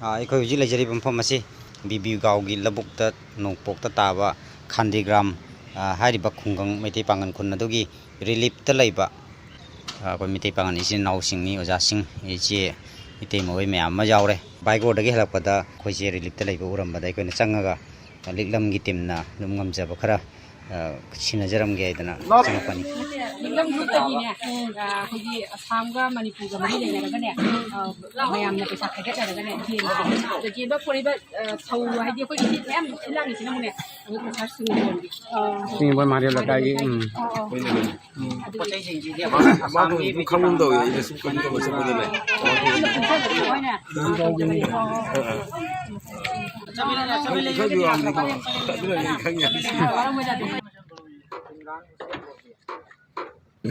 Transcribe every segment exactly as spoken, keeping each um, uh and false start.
ꯑꯥ, ꯑꯩꯈꯣꯏ ꯍꯧꯖꯤꯛ ꯂꯩꯖꯔꯤꯕ ꯃꯐꯝ ꯑꯁꯤ ꯕꯤꯕꯤꯒꯥꯎꯒꯤ ꯂꯧꯕꯨꯛꯇ ꯅꯣꯡꯄꯣꯛꯇ ꯇꯥꯕ ꯈꯥꯟꯗꯤꯒ꯭ꯔꯥꯝ, ꯑꯥ, ꯍꯥꯏꯔꯤꯕ ꯈꯨꯡꯒꯪ ꯃꯩꯇꯩ ꯄꯥꯉꯜ ꯈꯨꯟ ꯑꯗꯨꯒꯤ ꯔꯤꯂꯤꯞꯇ ꯂꯩꯕ, ꯑꯥ, ꯑꯩꯈꯣꯏ ꯃꯩꯇꯩ ꯄꯥꯉꯜ ꯏꯆꯤꯟ ꯏꯅꯥꯎꯁꯤꯡꯅꯤ, ꯑꯣꯖꯥꯁꯤꯡ, ꯏꯆꯦ ꯏꯇꯩꯃ ꯍꯣꯏ ꯃꯌꯥꯝ ꯑꯃ ꯌꯥꯎꯔꯦ꯫ ꯕꯥꯏꯒꯣꯔꯗꯒꯤ ꯍꯜꯂꯛꯄꯗ ꯑꯩꯈꯣꯏꯁꯦ ꯔꯤꯂꯤꯞꯇ ꯂꯩꯕ ꯎꯔꯝꯕꯗ ꯑꯩꯈꯣꯏꯅ ꯆꯪꯉꯒ ꯂꯤꯛꯂꯝꯒꯤ ꯇꯤꯝꯅ ꯑꯗꯨꯝ ꯉꯝꯖꯕ ꯈꯔ, ꯑ, ꯁꯤꯟꯅꯖꯔꯝꯒꯦ ꯍꯥꯏꯗꯅ ꯆꯪꯉꯛꯄꯅꯤ꯫ ꯂꯤꯛꯂꯝ ꯒ꯭ꯔꯨꯞꯇꯒꯤꯅꯦ, ꯑ, ꯑꯩꯈꯣꯏꯒꯤ ꯑꯁꯥꯝꯒ ꯃꯅꯤꯄꯨꯔꯒ ꯃꯔꯤ ꯂꯩꯅꯔꯒꯅꯦ, ꯑ, ꯃꯌꯥꯝꯅ ꯄꯩꯁꯥ ꯈꯥꯏꯒꯠꯅꯔꯒꯅꯦ ꯌꯦꯟꯕ꯫ ꯑꯗ ꯌꯦꯟꯕ ꯄꯨꯔꯛꯏꯕ, ꯑ, ꯊꯧ ꯍꯥꯏꯗꯤ ꯑꯩꯈꯣꯏꯒꯤ ꯁꯤ ꯃꯌꯥꯝ ꯁꯤꯜ ꯂꯥꯡꯉꯤꯁꯤꯅ ꯑꯃꯨꯛꯅꯦ, ꯑꯩꯈꯣꯏ ꯄꯩꯁꯥ ꯁꯤꯡꯒꯣꯜꯒꯤ꯫ ꯁꯤꯡꯒꯣꯜ ꯃꯍꯥꯗꯦꯕ ꯂꯩꯀꯥꯏꯒꯤ, ꯎꯝ꯫ ꯑꯣ, ꯑꯣ꯫ ꯑꯗꯨꯒꯤ ꯄꯣꯠ ꯆꯩꯁꯤꯡꯁꯤꯗꯤ ꯑꯩꯈꯣꯏ ꯑꯁꯥꯝꯒꯤ ꯈꯪꯒꯨꯝ ꯇꯧꯋꯤ, ꯑꯩꯅ ꯁꯨꯝ ꯀꯩꯅꯣ ꯇꯧꯕ ꯆꯠꯄꯗꯅꯦ꯫ ꯑꯣ, ꯑꯣ꯫ ꯆꯠꯃꯤꯟꯅꯁꯦ, ꯆꯠꯃꯤꯟꯅꯁꯦ꯫ ꯑꯩꯈꯣꯏꯒꯤ ꯋꯥꯅꯤꯀꯣ꯫ ꯑꯗꯨꯅꯅꯦ ꯑꯩ ꯈꯪꯉꯦ ꯍꯥꯏꯁꯦ꯫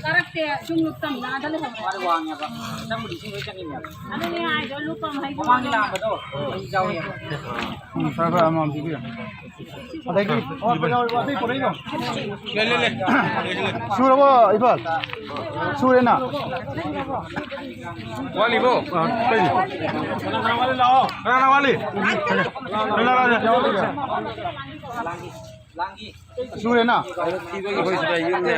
ꯀꯥꯔꯛꯇꯦ, ꯁꯨꯝ ꯇꯝꯅ ꯑꯥꯗ ꯂꯩꯍꯧꯔꯦ꯫ ꯃꯥꯗꯤ ꯋꯥꯡꯉꯦꯕ꯫ ꯆꯪꯕꯨꯗꯤ ꯏꯁꯤꯡ ꯂꯣꯏ ꯆꯪꯉꯤꯅꯦꯕ꯫ ꯑꯗꯨꯅꯦ ꯍꯥꯏꯗꯣ, ꯂꯨꯞꯄ ꯑꯃ ꯍꯩꯗꯣ꯫ ꯃꯃꯥꯡꯒꯤ ꯂꯥꯛꯄꯗꯣ ꯑꯗꯨꯝ ꯌꯥꯎꯋꯦꯕ꯫ ꯎꯝ, ꯐꯔꯦ, ꯐꯔꯦ, ꯑꯃꯃꯝ ꯄꯤꯕꯤꯌꯣ꯫ ꯑꯗꯒꯤ ꯑꯇꯩ ꯄꯨꯔꯛꯏꯔꯣ? ꯂꯩ, ꯂꯩ, ꯂꯩ꯫ ꯁꯨꯔꯕꯣ, ꯏꯐꯜ? ꯁꯨꯔꯦꯅ? ꯋꯥꯠꯂꯤꯕꯣ? ꯑꯥ, ꯀꯩꯅꯣ? ꯀꯅꯥ, ꯀꯅꯥ ꯋꯥꯠꯂꯤ? ꯂꯥꯛꯑꯣ꯫ ꯀꯅꯥ, ꯀꯅꯥ ꯋꯥꯠꯂꯤ? ꯀꯅꯥ, ꯀꯅꯥ? ꯁꯨꯔꯦꯅ? ꯑꯩꯈꯣꯏ ꯁꯤꯗ ꯌꯨꯝꯅꯦ꯫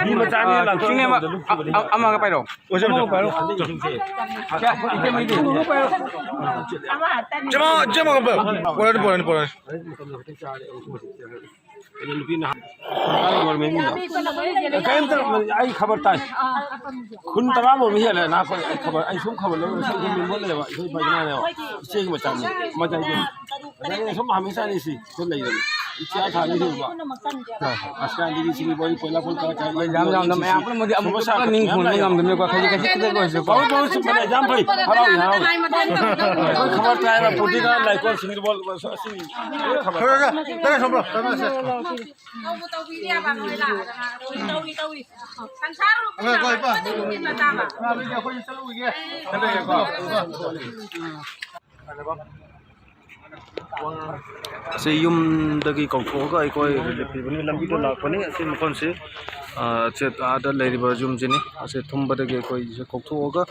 ꯃꯤ ꯃꯆꯥꯅꯤ ꯂꯥꯛꯇꯣꯏꯅꯦ꯫ ꯑ-, ꯑ-, ꯑꯃꯒ ꯄꯥꯏꯔꯣ꯫ ꯑꯃꯒ ꯄꯥꯏꯔꯣ꯫ ꯆꯦꯃ-, ꯆꯦꯃ ꯄꯥꯏꯔꯣ꯫ ꯄꯣꯔꯛꯑꯅꯤ, ꯄꯣꯔꯛꯑꯅꯤ, ꯄꯣꯔꯛꯑꯅꯤ꯫ ꯀꯩꯝꯇ ꯑꯩ ꯈꯕꯔ ꯇꯥꯏ꯫ ꯈꯨꯟ ꯇꯔꯥꯃꯨꯛ ꯍꯦꯜꯂꯦ ꯅꯍꯥꯟ ꯑꯩꯈꯣꯏ ꯈꯕꯔ, ꯑꯩ ꯁꯨꯝ ꯈꯕꯔ ꯂꯧꯔ ꯁꯨꯝ ꯌꯨꯝ ꯌꯨꯝꯗ ꯂꯩꯕ, ꯑꯩꯈꯣꯏ ꯏꯆꯦꯒꯤ ꯃꯆꯥꯅꯤ, ꯃꯆꯥꯅꯤ꯫ ꯑꯗꯩ ꯑꯩꯅ ꯁꯨꯝ ꯍꯪꯕ ꯆꯥꯅꯤ ꯁꯤ ꯁꯨꯝ ꯂꯩꯗꯅ꯫ ꯏꯆꯦ ꯑꯊꯥꯅꯤ ꯁꯤꯕ꯫ ꯑꯁꯀꯥꯟꯗꯒꯤ ꯁꯤꯒꯤ ꯕꯣꯔꯤ ꯄꯣꯏꯂꯥ ꯄꯣꯏ ꯀꯥ ꯀꯥ ꯌꯥꯝ ꯌꯥꯝꯅ ꯃꯌꯥꯝ ꯄꯨꯝꯅꯃꯛꯇꯤ ꯑꯃꯨꯛ ꯁꯨꯝꯕ ꯄꯨꯂꯞ ꯅꯤꯡ ꯍꯨꯟꯕ ꯉꯝꯗꯕꯅꯤꯀꯣ, ꯈꯖꯤꯛ ꯈꯖꯤꯛ ꯈꯛꯇ ꯑꯣꯏꯔꯁꯨꯀꯣ꯫ ꯕꯥꯎ ꯕꯥꯎ ꯁꯨꯝꯕꯅ ꯌꯥꯝ ꯐꯩ꯫ ꯍꯔꯥꯎꯏ, ꯍꯔꯥꯎꯏ꯫ ꯑꯩꯈꯣꯏ ꯈꯕꯔ ꯇꯥꯏꯕ ꯄꯨꯗꯤꯒ ꯂꯥꯏꯀꯣꯟ ꯁꯤꯡꯖꯕꯣꯜ ꯑꯁꯤ ꯈꯕꯔ ꯇꯥꯏ꯫ ꯇꯧꯕꯨ ꯇꯧꯕꯤꯔꯦꯕ ꯃꯣꯏ ꯂꯥꯛꯑꯒ꯫ ꯇꯧꯏ, ꯇꯧꯏ꯫ ꯁꯪꯁꯥꯔ ꯉꯥꯏꯈꯣ, ꯏꯄꯥ꯫ ꯇꯥꯕ꯫ ꯑꯩꯈꯣꯏꯁꯨ ꯆꯠꯂꯨꯈꯤꯒꯦ꯫ ꯑꯁꯤ ꯌꯨꯝꯗꯒꯤ ꯀꯧꯊꯣꯛꯑꯒ ꯑꯩꯈꯣꯏ ꯔꯤꯂꯤꯐ ꯄꯤꯕꯅꯤ, ꯂꯝꯕꯤꯗ ꯂꯥꯛꯄꯅꯤ꯫ ꯑꯁꯤ ꯃꯐꯝꯁꯤ, ꯑ, ꯁꯦ ꯑꯥꯗ ꯂꯩꯔꯤꯕ ꯌꯨꯝꯁꯤꯅꯤ꯫ ꯑꯁꯤ ꯊꯨꯝꯕꯗꯒꯤ ꯑꯩꯈꯣꯏꯁꯦ ꯀꯧꯊꯣꯛꯑꯒ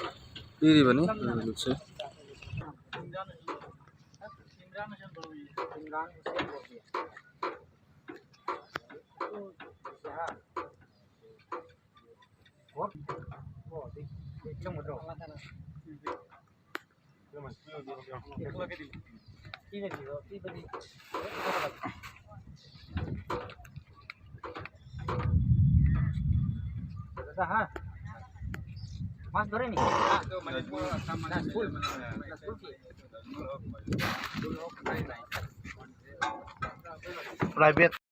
ꯄꯤꯔꯤꯕꯅꯤ ꯔꯤꯂꯤꯐꯁꯦ꯫ Private.